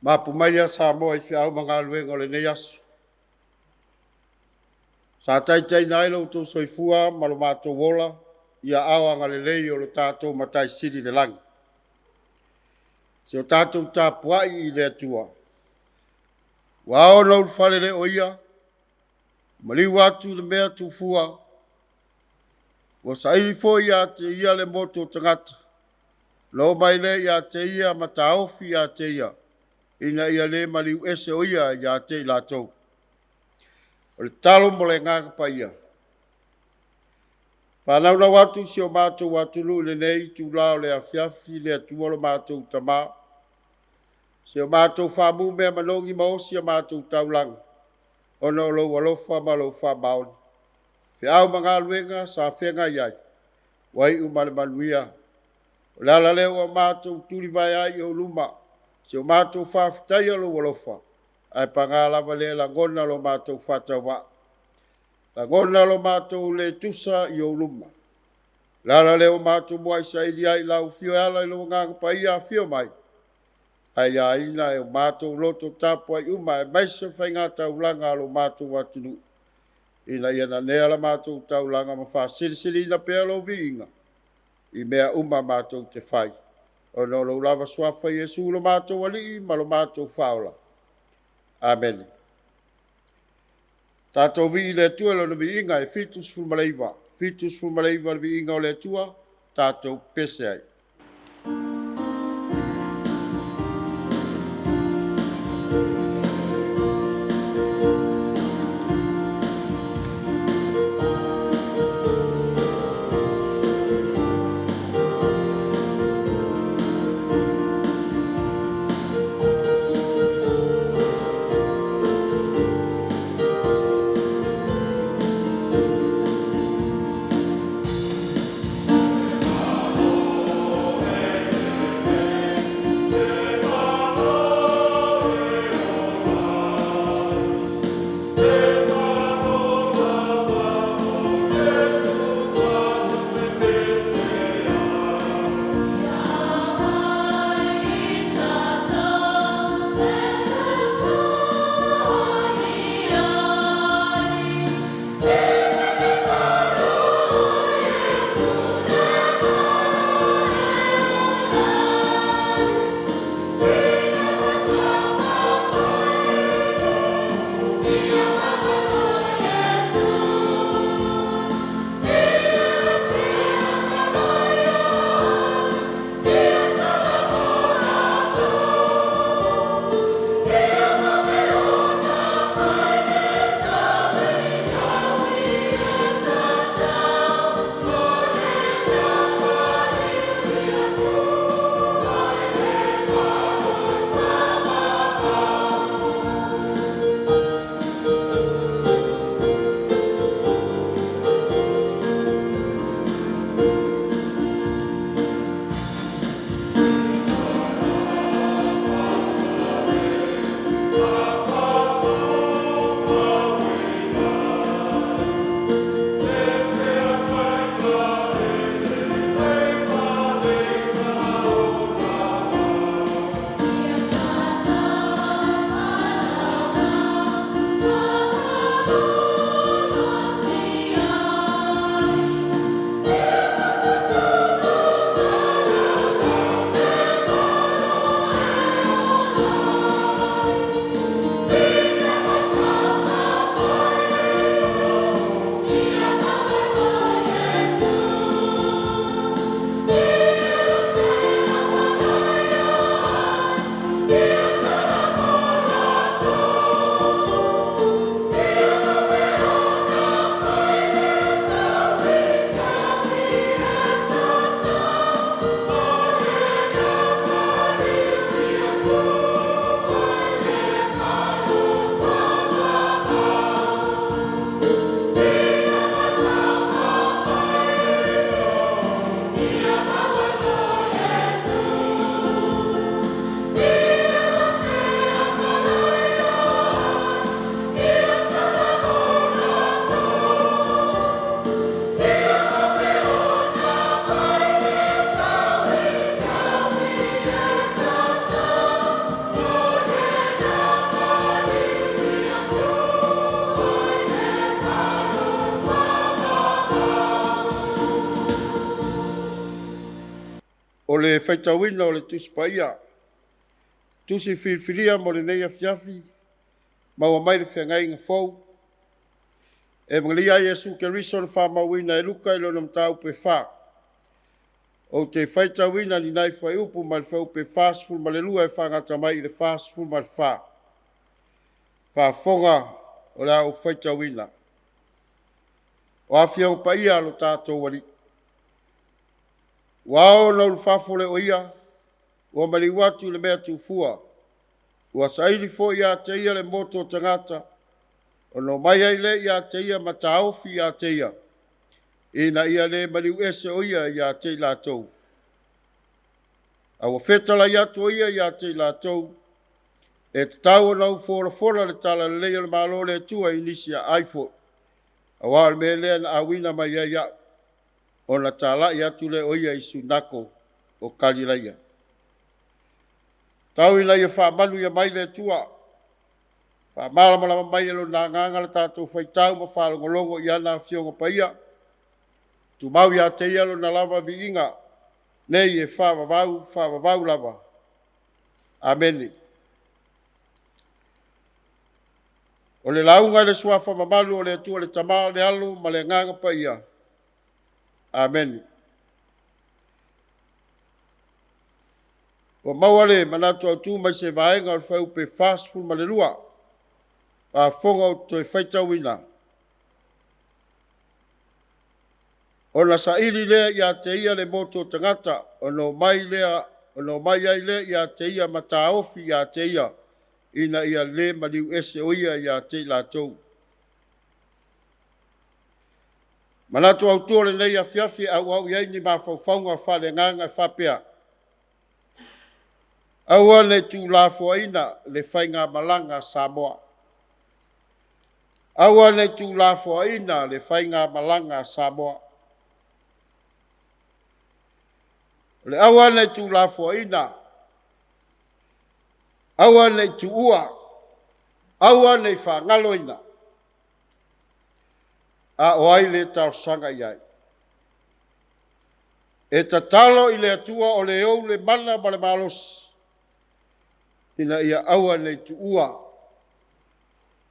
Mapu mai a Samoa i feau ma galuega o lenei aso. Sa taitaiina ai lo outou soifua ma lo matou ola ia ao agalelei o lo tatou Matai Sili i le lagi. Se o tatou tapuai i le Atua, ua ao ona ulufale le o ia, maliu atu i le mea tufua, ua saili foi ia te ia le motu o tagata, na oo mai lea ia te ia ma taofi ia te ia, ina ia le maliu ese o ia ia te i latou. O le talo mo le agaga paia. Faanaunau atu si o matou atunuu i lenei itula o le afiafi le Atua lo matou Tamā. Se o matou faamu mea manogi ma osi a matou taulaga, ona o lou alofa ma lou faamaoni. Feau ma galuega sa feagai ai, ua iu ma le manuia. O le ala lea ua matou tulivae ai i ou luma, se o matou faafetaia lou alofa, ae paga lava lea lagona lo matou faatauvaa. Lagona lo matou le tusa i ou luma. O le ala lea ua matou muai saili ai i lau afio e ala i lou agaga paia afio mai, ae aina e o matou loto tapuai uma aemaise o faiga taulaga a lo matou atunuu, ina ia nanea la matou taulaga ma faasilisiliina pea lou viiga i mea uma matou te fai. Ona o lou lava suafa Iesu lo matou Alii ma lo matou Faaola. Amene. Tatou vii i le Atua i lona viiga e 79, 79 le viiga o le Atua, tatou pese ai. le faitauina o le Tusi Paia, tusi filifilia mo lenei afiafi, maua mai le Feagaiga Fou, Evagelia a Iesu Keriso na faamauina e Luka i lona mataupu e 4. Ou te faitauina ni nai fuaiupu mai le fuaiupu 42 e faagata mai i le 44. Faafofoga o le a ou faitauina. O afioga paia a lo tatou Alii. Ua ao ona ulufafo le o ia, ua maliu atu i le mea tuufua. Ua saili foi ia te ia le moto o tagata, ona omai ai lea ia te ia ma taofi ia te ia, ina ia le maliu ese o ia ia te i latou. A ua fetalai atu o ia ia te i latou, e tatau ona ou folafola le talalelei o le Malo o le Atua i nisi aai foi. Aua o le mea lea na auina mai ai au, ona talai atu lea o ia i sunako o Kalilaia. Tau ina ia faamanuia mai le Atua, faamalamalama mai e lona agaga le tatou faitau ma faalogologo i ana afioga paia. Tumau ia te ia lona lava viiga, nei e faavavau, faavavau lava. Amene. O le lauga i le suafa mamalu o le Atua le Tama, le Alo ma le Agaga Paia. Amene. Ua maua le manatu autu mai se vaega o le fuaiupu 42. Faafofoga ou te toe faitauina. Ona saili lea ia te ia le motu o tagata, ona omai ai lea ia te ia ma taofi ia te ia, ina ia le maliu ese o ia ia te i latou. Manatu autu o lenei afiafi auau i ai ni mafaufauga faaleagaga e faapea. Aua ne i tuulafoaiina le faigamalaga a Samoa. Aua ne i tuulafoaiina le faigamalaga a Samoa. O le aua ne i tuulafoaiina, aua ne i tuua, aua ne i faagaloina. A o ai le talosaga i ai? E tatalo i le Atua o le ou le mana ma le malosi, ina ia aua ne i tuua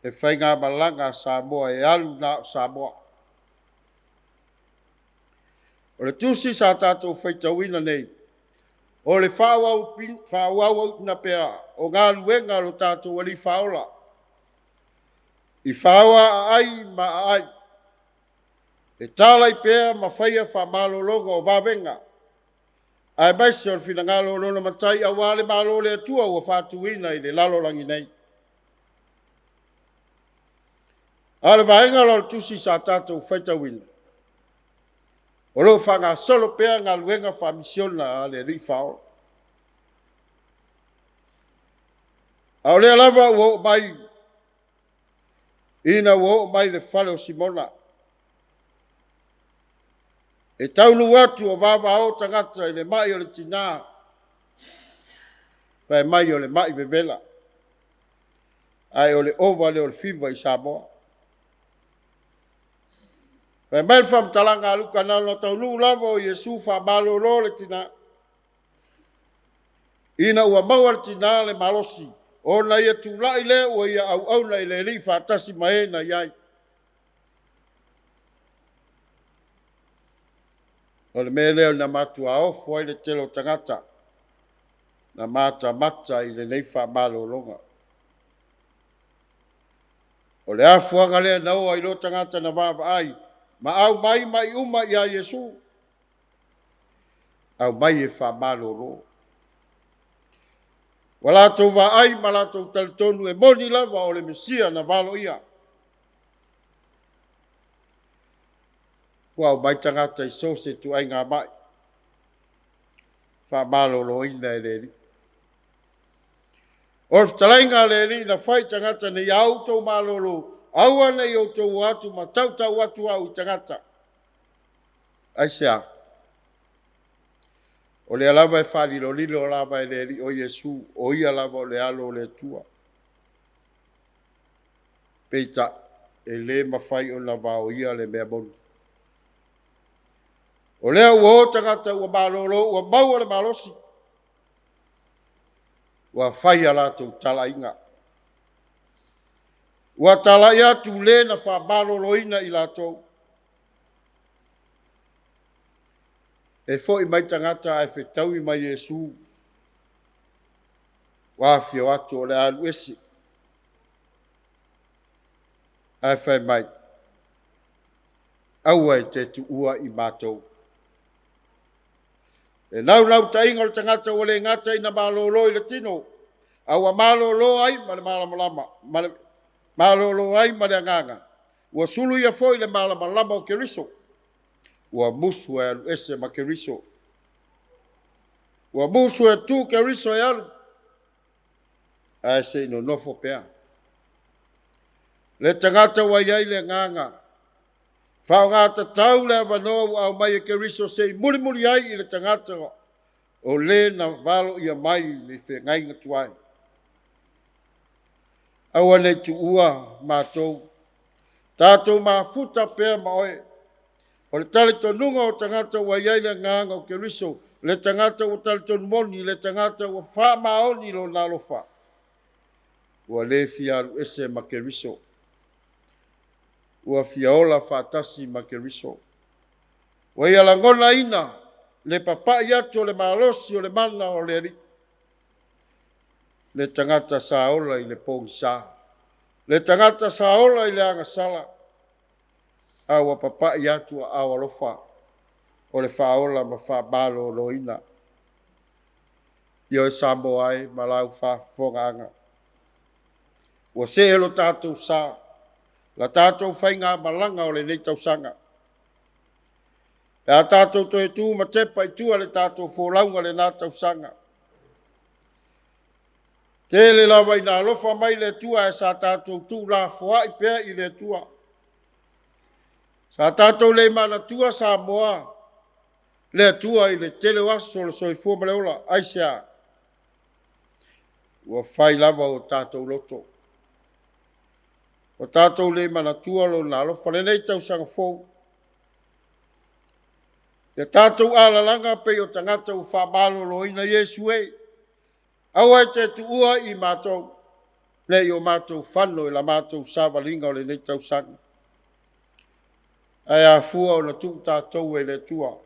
le faigamalaga a Samoa e alu na o Samoa. O le tusi sa tatou faitauina nei, o le faaauauina pea o galuega a lo tatou Alii Faaola, i faoa aai ma aai, e talai pea ma faia faamalologa o vavega, aemaise o le finagalo o lona Matai aua le Malo o le Atua ua faatuina i le lalolagi nei. A o le vaega la o le tusi sa tatou faitauina, o lo o faagasolo pea galuega faamisiona a le Alii Faaola. A o lea lava ua oo mai ina ua oo mai le fale o Simona. E taunuu atu o vavao tagata i le mai o le tina, fai mai o le mai vevela, ae o le ova lea o le fiva i Samoa. Fai mai le faamatalaga a Luka, na ona taunuu lava o Iesu faamalolo le tina. Ina ua maua le tina le malosi, ona ia tulai lea ua ia auauna i le Alii faatasi ma e na i ai. O le mea lea na matua ofo ai le tele o tagata, na matamata i lenei faamalologa. O le afuaga lea na oo ai loa tagata na vaavaai ma aumai mai uma ia Iesu, aumai e faamalolo. Ua latou vaai ma latou talitonu e moni lava o le Mesia na valoia. Ua aumai tagata i so o se ituaiga mai, faamaloloina e le Alii. O le fetalaiga a le Alii na fai i tagata nei, a outou malolo, aua ne i outou o atu ma tautau atu au i tagata. Aisea? O lea lava e faalilolilo lava e le Alii o Iesu, o ia lava o le alo o le Atua. Peitai, e le mafai ona vaoia le mea moni. O lea ua o tagata ua malolo ua maua le malosi, ua fai a latou talaiga. Ua talai atu le na faamaloloina i latou. E foi mai tagata ae fetaui ma Iesu. Ua afio atu o le a alu ese. Ae fai mai, aua e te tuua i matou. Le naunautaiga o le tagata ua le gata ina malolo i le tino, a ua malolo ai ma le malamalama, ma le malolo ai ma le agaga, ua suluia foi le malamalama o Keriso, ua musu e alu ese ma Keriso. Ua musu e tu Keriso e alu, ae se i nonofo pea. Le tagata ua i ai le agaga, faaaoga tatau le avanoa ua aumai e Keriso se i mulimuli ai i le tagata o le na valoia mai le feagaiga tuai. Aua ne i tuua matou, tatou mafuta pea ma oe. O le talitonuga o tagata ua i ai le agaga o Keriso, le tagata ua talitonu moni, le tagata ua faamaoni lona alofa, ua le fia alu ese ma Keriso, ua fia ola faatasi ma Keriso. Ua ia lagonaina le papai atu o le malosi o le mana o le Alii, le tagata sa ola i le pogisa, le tagata sa ola i le agasala, a ua papai atu aao alofa o le faaola ma faamaloloina. Ioe Samoa e ma lau faafofogaaga, ua see lo tatou sa, la tatou faigamalaga o lenei tausaga. Pe a tatou toe tu ma tepa i tua le tatou folauga lena tausaga. Tele lava ina alofa mai le Atua ae sa tatou tuulafoai pea i le Atua. Sa tatou le manatua Samoa le Atua i le tele o aso o le soifua ma le ola. Aisea? Ua fai lava o tatou loto. Ua tatou le manatua lona alofa. Lenei tausaga fou, ia tatou alalaga pei o tagata ua faamaloloina Iesu e. Aua e te tuua i matou, ne i o matou fano i la matou savaliga o lenei tausaga. Ae afua ona tuu tatou e le Atua,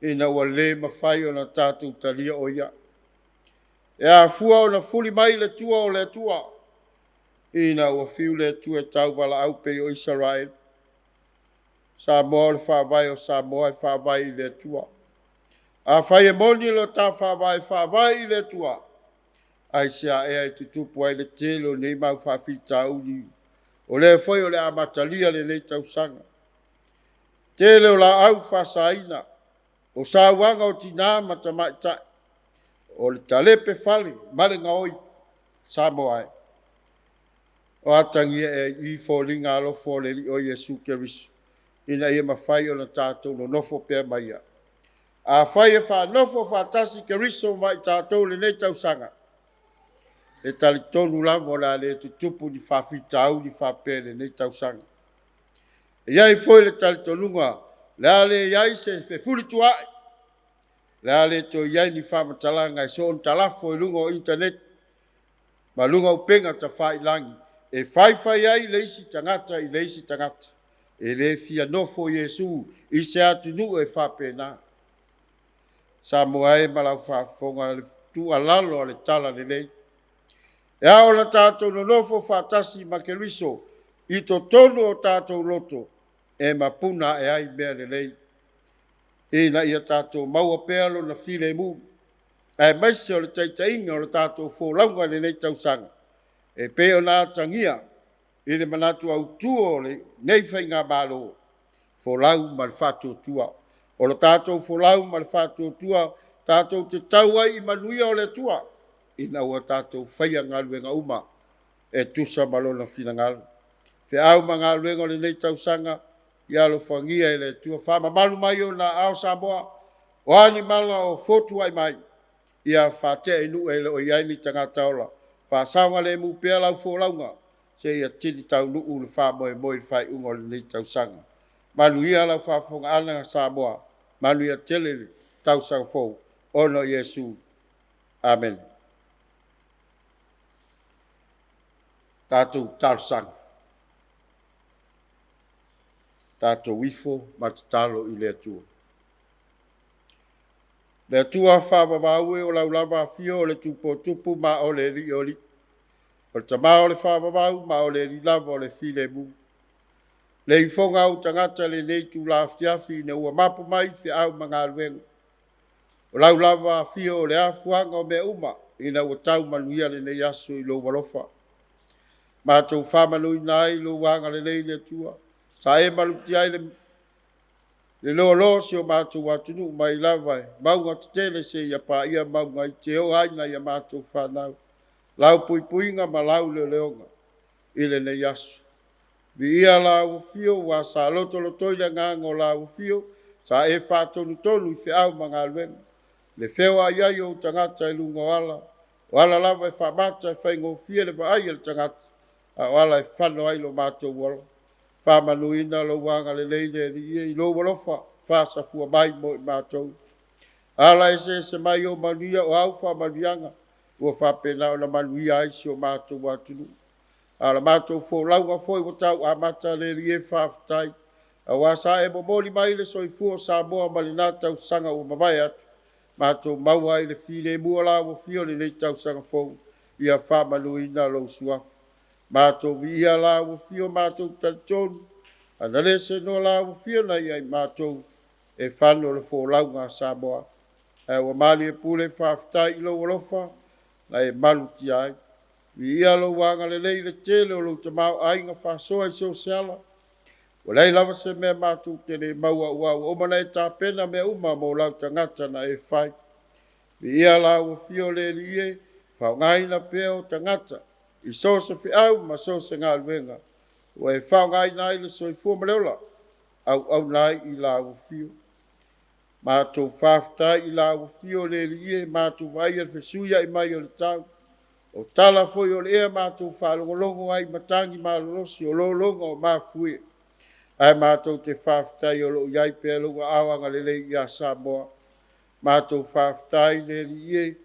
ina ua le mafai ona tatou talia o ia. E afua ona fuli mai le tua o le Atua, ina ua fiu le Atua e tauvalaau pei o Isaraelu. Samoa o le faavae o Samoa e faavae i le Atua. Afai e moni lo ta faavae, faavae i le Atua, aisea ea e tutupu ai le tele o nei mau faafitauli, o lea foi o le amatalia lenei tausaga. Tele o laau faasaina, o sauaga o tina ma tamaitai, o le talepe fale ma le gaoi, Samoa e. O atagia ea i foliga alofa o le Alii o Iesu Keriso, ina ia mafai ona tatou nonofo pea ma ia. Afai e faanofo faatasi Keriso ma i tatou lenei tausaga, e talitonu lava o le a le tutupu ni faafitauli faapea i lenei tausaga. E i ai foi le talitonuga, le a le i ai se fefulituaai, le a le toe i ai ni faamatalaga e soona talafo i luga o internet ma luga o upega tafailagi e faifai ai le isi tagata i le isi tagata. E le fia nofo Iesu i se atunuu e faapena. Samoa e ma lau faafofoga, le tuualalo a le tala lelei. E ao ona tatou nonofo faatasi ma Keriso i totonu o tatou loto e mapuna ae ai mea lelei, ina ia tatou maua pea lona filemu, aemaise o le taitaiga o le tatou folauga i lenei tausaga, e pei ona atagia i le manatu autu o lenei faigamalo, folau ma le faatuatua. O le tatou folau ma le faatuatua, tatou te tau ai i manuia o le Atua, ina ua tatou faia galuega uma e tusa ma lona finagalo. Feau ma galuega o lenei tausaga, ia alofagia e le Atua, faamamalu mai ona aao Samoa, o a ni mala o fotuai mai, ia faatea i nuu e le o i ai ni tagata ola. Faasaogalemu pea lau folauga, seia tini taunuu le faamoemoe i le faaiuga o lenei tausaga. Manuia lau faafofogaaga Samoa, manuia tele le tausaga fou ona o Iesu. Amene. Tatou talosaga, tatou ifo ma tatalo i le Atua. Le Atua faavavau e, o lau lava afio o le Tupu o Tupu ma o le Alii o Alii. O le Tama o le faavavau ma o le Alii lava o le filemu. Le ifoga au tagata lenei itula afiafi ina ua mapu mai feau ma galuega. O lau lava afio o le afuaga o mea uma ina ua tau manuia lenei aso i lou alofa. Matou faamanuina ai lou agalelei le Atua. Sa e malutia ai le loaloa o si o matou atunuu mai lava e mauga tetele seia paia mauga i te o ai nai a matou fanau. Lau puipuiga ma lau leoleoga i lenei aso. Viia lau afio ua sa lotolotoi le agaga o lau afio, sa e faatonutonu i feau ma galuega. Le feoai ai o tagata i luga o ala, o ala lava e faamata e faigofie le vaai a le tagata, a o ala e fano ai lo matou ola. Faamanuina lou agalelei le Alii e i lou alofa, faasafua mai mo i matou. Ala eseese mai o manuia o au faamanuiaga, ua faapena ona manuia ai si o matou atunuu. A o la matou folauga foi ua tau amata le Alii e, faafetai. Aua sa e momoli mai le soifua o Samoa ma lena tausaga ua mavae atu, matou maua ai le filemu o lau afio lenei tausaga fou, ia faamanuina lou suafa. Matou viia lau afio, matou talitonu, ana le senoa lau afio na ia i matou e fano le folauga a Samoa. Ae ua malie pule faafetai i lou alofa na e malutia ai. Viia lou agalelei i le tele o lou tamaoaiga faasoa i so o se ala. Ua leai lava se mea matou te le maua ua uma na e tapena mea uma mo lau tagata na e fai. Viia lau afio le Alii e, faaaogaina pea o tagata i so o se feau ma so o se galuega ua e faaaogaina ai le soifua ma le ola auauna ai i lau afio. Matou faafetai i lau afio le Alii e, matou vaaia le fesuiai mai o le tau. O tala foi o le ea matou faalogologo ai i matagi malolosi o lologa o mafuie. Ae matou te faafetai o loo i ai pea lou aao agalelei ia Samoa. Matou faafetai le Alii e,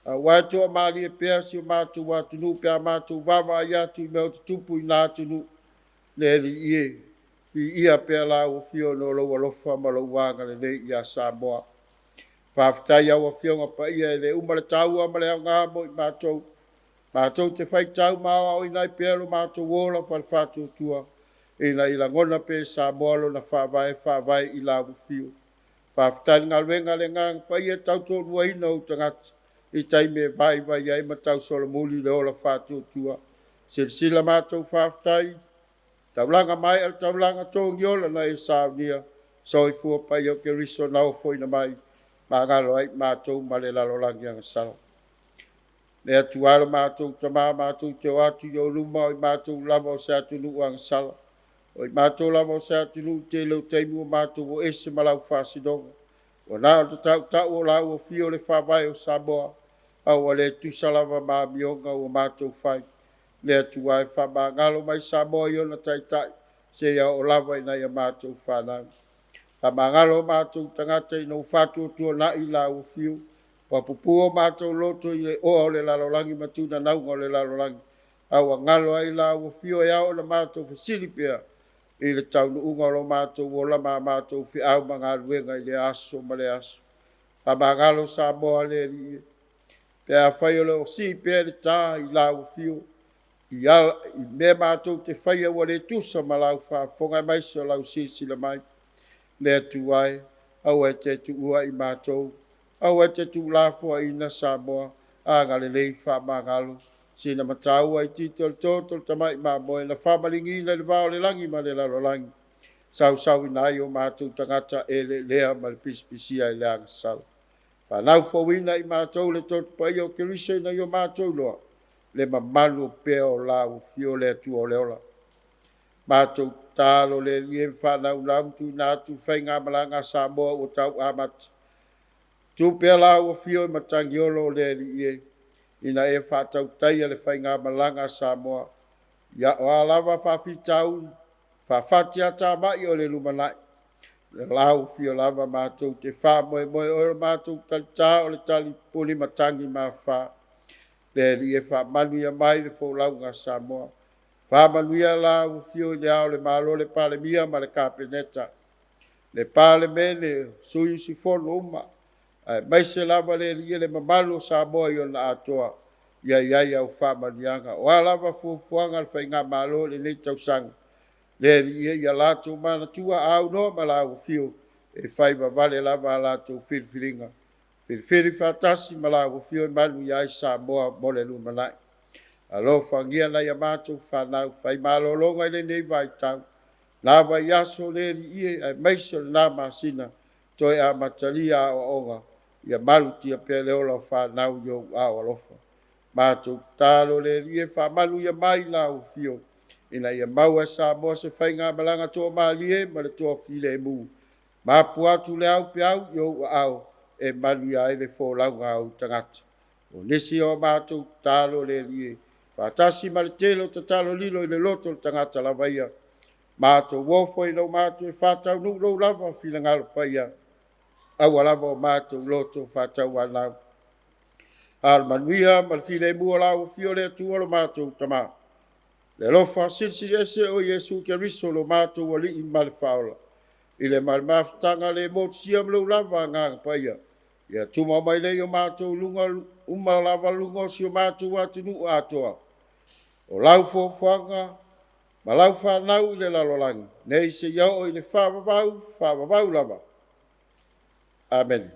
aua e toamalie pea si o matou atunuu pe a matou vaavaai atu i mea o tutupu i na atunuu. Le Alii e, viia pea lau afio ona o lou alofa ma lou agalelei ia Samoa. Faafetai au afioga paia e le uma le taua ma le aoga mo i matou. Matou te faitau ma aoaoina ai pea lo matou ola faale-faatuatua ina ia lagona pea e Samoa lona faavae faavae i lau afio. Faafetai i le galuega a le Agaga Paia tautoaluaina o ou tagata i taimi e vaivai ai ma tausolomuli le ola faatuatua. Silasila matou faafetai, taulaga mai a le taulaga togiola na e saunia, soifua paia o Keriso na ofoina mai, magalo ai matou ma le lalolagi agasala. Le Atua lo matou tama, matou te o atu i ou luma o i matou lava o se atunuu agasala. O i matou lava o se atunuu tele o taimi ua matou o ese ma lau faasinoga. Ua na o le tautau o lau afio le faavae o Samoa, a ua le tusa lava ma amioga ua matou fai. Le Atua e faamagalo mai Samoa i ona taitai, seia oo lava ina ia matou fanau. Faamagalo o matou tagata ina ua faatuatuanai lau afio, ua pupua o matou loto i le oa o le lalolagi ma tunanauga o le lalolagi. A ua galo ai lau afio e ao ona matou fesili pea i le taunuuga o lo matou ola ma matou feau ma galuega i le aso ma le aso. Faamagalo Samoa le Alii e. Pe afai o le sii pea le tā i lau afio, i mea matou te faia ua le tusa ma lau faafofoga aemaise o lau silasila mai. Le Atua e, aua e te tuua i matou, aua e te tuulafoaiina Samoa, agalelei faamagalo. Sina mataua i tito o le toto o le tamai mamoe na faamaligiina i le va o le lagi ma le lalolagi. Sausauina ai o matou tagata e lelea ma le pisipisia i le agasala. Whanau i matou le toto paia o Keriso ina ia matou loa, le mamalu o pea o lau afio le Atua o le ola. Matou talo le Alii e whanau tuina atu whainga malanga Samoa ua tau amata. Tu pea lau afio e matangiolo o le Alii e, ina e whaatautaia le whainga malanga Samoa. Ia o a lava whaafitauli, whaafati ata mai o le lumanai. Le lau afio lava matou te faamoemoe o oe lo matou talitā o le tali puli matagi ma fa. Le Alii e faamanuia mai le folauga a Samoa. Faamanuia lau afio i le Ao o le Malo, le Palemia ma le Kapeneta, le Palemene, sui usufono uma, aemaise lava le Alii le mamalu o Samoa i ona atoa, ia i ai au faamanuiaga. O a lava fuafuaga a le faigamalo i lenei tausaga, le Alii e ia latou manatua aunoa ma lau afio e faivavale lava a latou filifiliga. Filifili faatasi ma lau afio e manuia ai Samoa mo le lumanai. Alofagia nai a matou fanau fai malologa i lenei vaitau. Na vaiaso le Alii e aemaise o lena masina toe amatalia aoaoga, ia malutia pea le ola o fanau i ou aao alofa. Matou tatalo le Alii e faamanuia mai lau afio ina ia maua e Samoa se faigamalaga toamalie ma le toafilemu. Mapu atu le au peau i ou aao e manuia ai le folauga a ou tagata. O nisi o matou tatalo le Alii e faatasi ma le tele o tatalo lilo i le loto o le tagata lava ia. Matou ofo i lau matou e faataunuu lou lava finagalo paia. Aua lava o matou loto faatauanau. A o le manuia ma le filemu o lau afio le Atua lo matou Tama. Le alofa silisili ese o Iesu Keriso lo matou Alii ma le Faaola. I le ma le mafutaga le motusia ma lou lava Agaga Paia. Ia tumau mai lea i o matou luga uma lava luga o si o matou atunuu atoa. O lau foafoaga ma lau fanau i le lalolagi, nei seia oo i le faavavau, faavavau lava. Amene.